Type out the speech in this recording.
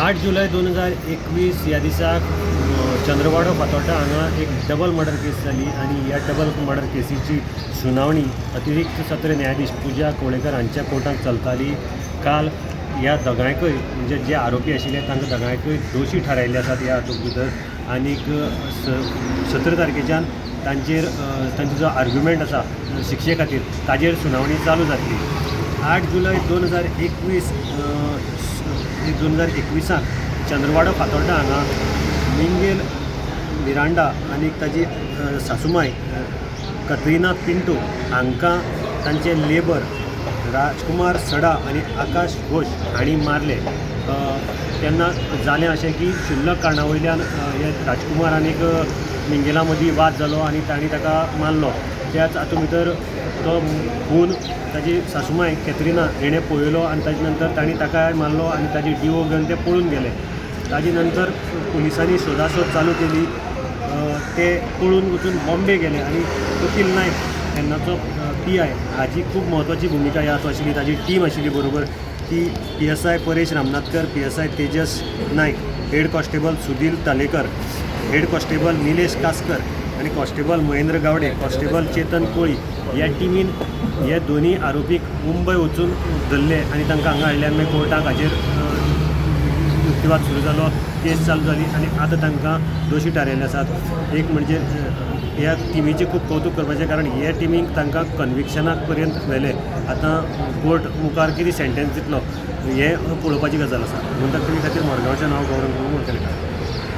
8 जुलय 2021 ह्या दिसाक चंद्रवाडो फातोड्डा हांगा एक डबल मर्डर केस जाली आनी ह्या डबल मर्डर केसीची सुनावणी अतिरिक्त सत्र न्यायाधीश पुजा कोळेकर हांच्या कोर्टांत चलताली. काल ह्या दोगांयकय, म्हणजे जे आरोपी आशिल्ले तांकां दोगांयकय दोशी थारायल्ले आसात ह्या हातूंत भितर. आनीक 17 तारखेच्यान तांचेर तांचो जो आर्ग्युमेंट आसा शिक्षे खातीर, ताजेर सुनावणी चालू जातली. 8 जुलय 2021, 2021आक चंद्रवाडो फातोड्डा हांगा मिंगेल मिरांडा आनी ताजी सासुमाय कत्रिना पिंटो हांकां तांचे लेबर राजकुमार सडा आनी आकाश घोश हांणी मारले. तेन्ना जालें अशें की शुल्लक कारणा वयल्यान हे राजकुमार आनीक मिंगेला मदीं वाद जालो आनी तांणी ताका मारलो. त्याच हातूंत भितर तो खून ताजी सासुमाय कॅथरिना हिणें पळयलो आनी ताजे नंतर तांणी ताकाय मारलो आनी ताजी डिओ घेवन ते पळून गेले. ताजे नंतर पुलिसांनी सोदासोद चालू केली. ते पळून वचून बॉम्बे गेले आनी कपिल नायक तेन्नाचो पीआय हाजी खूब म्हत्वाची भुमिका ह्या हातूंत आशिल्ली. ताजी टीम आशिल्ली बरोबर ती PSI Paresh Ramnathkar, PSI Tejas Naik, head constable Sudhir Talekar, head constable Nilesh Kaskar आनी कॉन्स्टेबल महेंद्र गावडे, कॉन्स्टेबल चेतन कोळी. ह्या टिमीन हे दोनी आरोपीक मुंबय वचून धरले आनी तांकां हांगा हाडले आनी मागीर कोर्टाक हाजेर युक्तिवाद सुरू जालो, केस चालू जाली आनी आतां तांकां दोशी थारायल्ले आसात. एक म्हणजे ह्या टिमीचें खूब कौतूक करपाचें, कारण हे टिमीक तांकां कन्विक्शनाक पर्यंत व्हेले. आतां कोर्ट मुखार कितें सेंटेन्स दितलो हें पळोवपाची गजाल आसा. गोमंतक टीव्ही खातीर मडगांवच्यान हांव गौरव केलेकार.